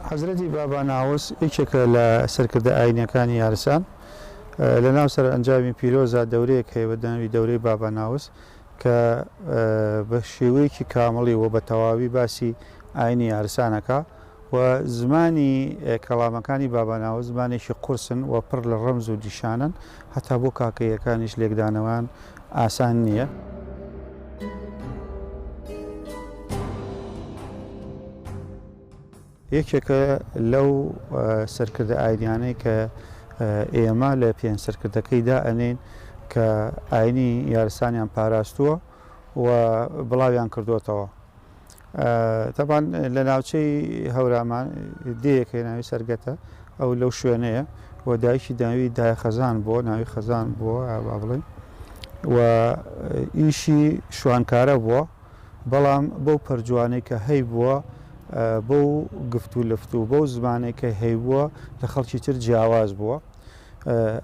حەزرەتی بابا ناوس یەکێکە لە سەرکردە ئاینیەکانی یارسان. لە ناو سەرئەنجامی پیرۆزا دەورەیەک هەیە بە ناوی دەورەی بابا ناوس کە بە شێوەیەکی کامڵی و بە تەواوی باسی ئاینی یارسان ئەکا و زمانی کەڵامەکانی بابا ناوس زمانێکی قورسن و پڕ لە ڕەمز و نیشانەن هەتا بۆ کاکەییەکانیش لێکدانەوەیان ئاسان نییە. یەکێکە لەو سەرکردە ئاینیانەی کە ئێمە لە پێنج سەرکردەکەی دائەنێین کە ئاینی یارسانیان پاراستووە و بڵاویان کردووەتەوە. تەبان لە ناوچەی هەورامان دێیەک هەیە ناوی سەرگەتە، ئەو لەو شوێنەیە و دایکی ناوی دایە خەزان بووە، ناوی خەزان بووە با بڵێین و ئیشی شوانکارە بووە. بەڵام بەو پەرجوانەی کە هەیبووە، بەو گفت و لفت و بەو زمانەی کە هەیبووە لە خەڵکی تر جیاواز بووە.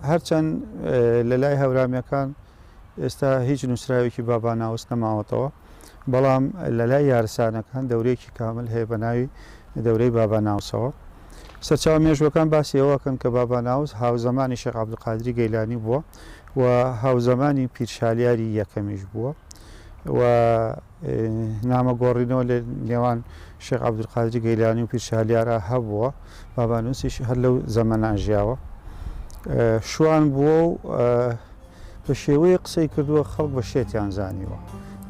هەرچەند لە لای هەورامییەکان ئێستا هیچ نووسراوێکی بابا ناوس نەماوەتەوە، بەڵام لە لای یارسانەکان دەورەیەکی کامل هەیە بە ناوی دەورەی بابا ناوسەوە. سەرچاوە مێژووەکان باسی ئەوە ئەکەن کە بابا ناوس هاوزەمانی شێخ عەبدولقادری گەیلانی بووە و هاوزەمانی پیرشالیاری یەکەمیش بووە. و نامە گۆڕینەوە لە نێوان شێخ عەبدولقادری گەیلانی و پیر شالیارا هەبووە، بابانووسیش هەر لەو زەمەنە ژیاوە. شوان بووە و بە شێوەیەک قسەی کردووە خەڵک بە شێتیان زانیوە،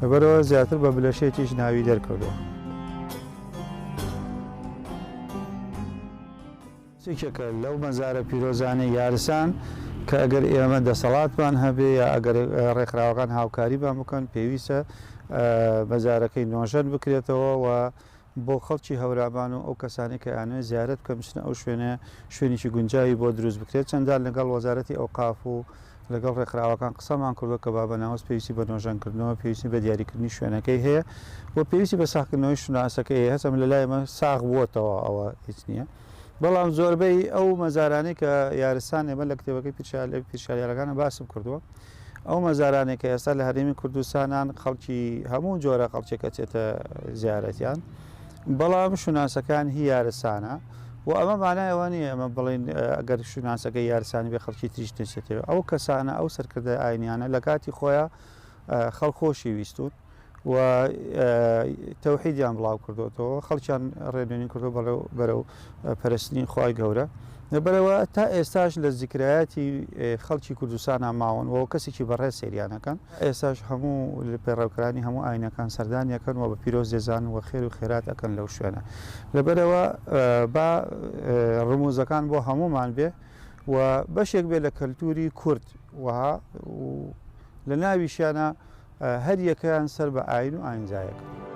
لەبەرئەوە زیاتر بە بلەشێتیش ناوی دەرکردووە. یەکێکە لەو مەزارە پیرۆزانەی یارسان کە ئەگەر ئێمە دەسەڵاتمان هەبێ یا ئەگەر ڕێکخراوەکان هاوکاریمان بکەن پێویستە مەزارەکەی نۆژەن بکرێتەوە و بۆ خەڵکی هەورامان و ئەو کەسانەی کە ئەیانەوێت زیارەت بکەن بچنە ئەو شوێنە شوێنێکی گونجاوی بۆ دروست بکرێت چەندجار لەگەڵ وەزارەتی ئەوقاف و لەگەڵ ڕێکخراوەکان قسەمان کردووە کە بابەناوەز پێویستی بە نۆژەنکردنەوە، پێویستی بە دیاریکردنی شوێنەکەی هەیە و پێویستی بە ساغکردنەوەی شوناسەکەی هەیە، هەرچەند لە لای ئێمە ساغ بووەتەوە ئەوە هیچ نییە، بەڵام زۆربەی ئەو مەزارانەی کە یارسان ئێمە لە کتێبەکەی پیرشالیارەکانە باسم کردووە، ئەو مەزارانەی کە ئێستا لە هەرێمی کوردستانان خەڵکی هەموو جۆرە خەڵکێک ئەچێتە زیارەتیان، بەڵام شوناسەکان هی یارسانە و ئەمە مانای ئەوە نییە ئێمە بڵێین ئەگەر شوناسەکەی یارسانی بێ خەڵکی تریش نەچێتەوە. ئەو کەسانە، ئەو سەرکردە ئاینیانە لە کاتی خۆیان خەڵک خۆشی ویستوون و تەوحیدیان بڵاو کردوێتەوە، خەڵکیان ڕێنوێنی کردو بەرەو پەرستنی خوای گەورە. لەبەرئەوە تا ئێستاش لە زیکرایاتی خەڵکی کوردستانا ماون و کەسێکی بەڕێز سەیریان ئەکەن. ئێستاش هەموو پەیڕەوکەرانی هەموو ئاینەکان سەردانی ئەکەن و بە پیرۆز دەزانن و خێر و خێرات ئەکەن لەو شوێنە. لەبەرئەوە با ڕموزەکان بۆ هەموومان بێ و بەشێک بێ لە کەلتوری کورد و لە ناویشیانا هەر یەکەیان سەر بە ئاین و ئاینزایەکن.